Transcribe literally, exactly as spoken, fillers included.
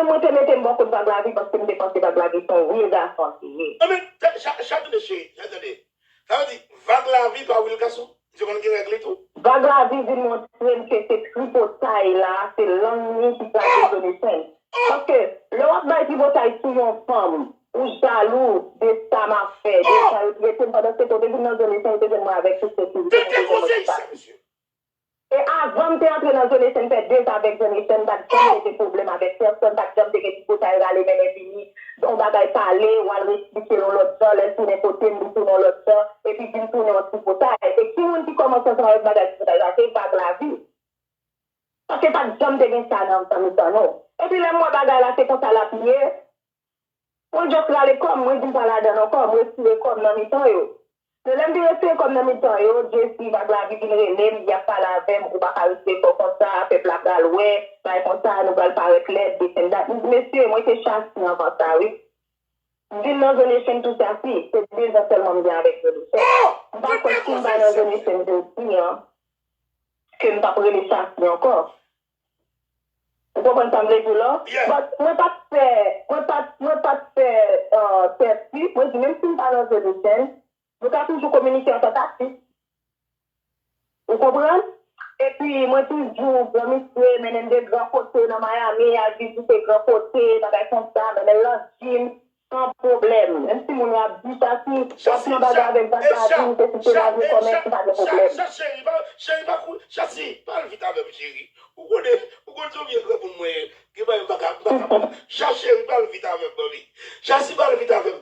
mwen te mete m bò kot Vag Lavi paske m te panse Vag Lavi se yon real gason li ye. Anben, Chati, tande, cheri, tande. Sa vle di, Vag Lavi pa real gason? Misye konn gen règ li tou? Vag Lavi vin montre m ke se tripotay la, se lang li ki kraze Zonesen. Paske lè w ap bay tripotay sou yon fanm, ou jalou de sa m ap fè, de sa yo trete m. Pandan se tan, ou te vin nan Zonesen, ou te jwenn mwen avèk tout sekirite, mwen te jwenn mwen tout sa. E avan m te antre nan Zonesen, m fè deza avèk Zonesen, m pa t janm te gen pwoblèm avèk pèsonn, m pa t janm te gen tripotay rale mennen vini, yon bagay pale, w al reesplike l yon lòt jan, lè l tounen kote m, li tounen yon lòt jan, epi vin tounen yon tripotay. E ki moun ki kòmanse ansanm avèk bagay tripotay sa? Se Vag Lavi. Paske pa t janm te gen sa nan, nan mitan nou. Epi lè m wè bagay la se konsa l ap ye, mwen just rale kò m, mwen di m pa ladan l ankò, m retire kò m nan mitan yo. Men lè m vin retire kò m nan mitan yo, Jesi, Vag Lavi vin rele m, y ap pale avè m, ou pa ka retire kò w konsa, pèp la pral wè, bagay konsa, nou pral parèt lèd, this and that. M di, mesye, mwen se Chasi anvan sa, wi. M vin nan Zonation tou Chasi, se deza sèlman m gen avèk Zonation. M pa kwè si m pa nan Zonation jodi an, ke m t ap rele Chasi ankò. Ou konprann sa m vle di w la? But mwen pa t fè, mwen pa t, mwen pa t fè tèt li, mwen di menm si m pa nan Zonation, nou ka toujou kominike antan Chasi. Ou konprann? Epi mwen toujou pran misye, mennen m de gran kote nan Miami, al vizite gran kote, bagay konsa, mennen l nan gym, san pwoblèm. Menm si moun yo ap di Chasi, w ap nan bagay avèk Vag Lavi, ou te kite lavi w kòmèt, pa gen pwoblèm. Chasi, cheri, pa, cheri, pa kou, Chasi, pa al vit avè m, cheri. Ou konnen, ou konn se yon vye granmoun mwen ye. Gen bagay m pa ka, m pa ka. Chasi, cheri, pa al vit avè m, manmi. Chasi, pa al vit avè m.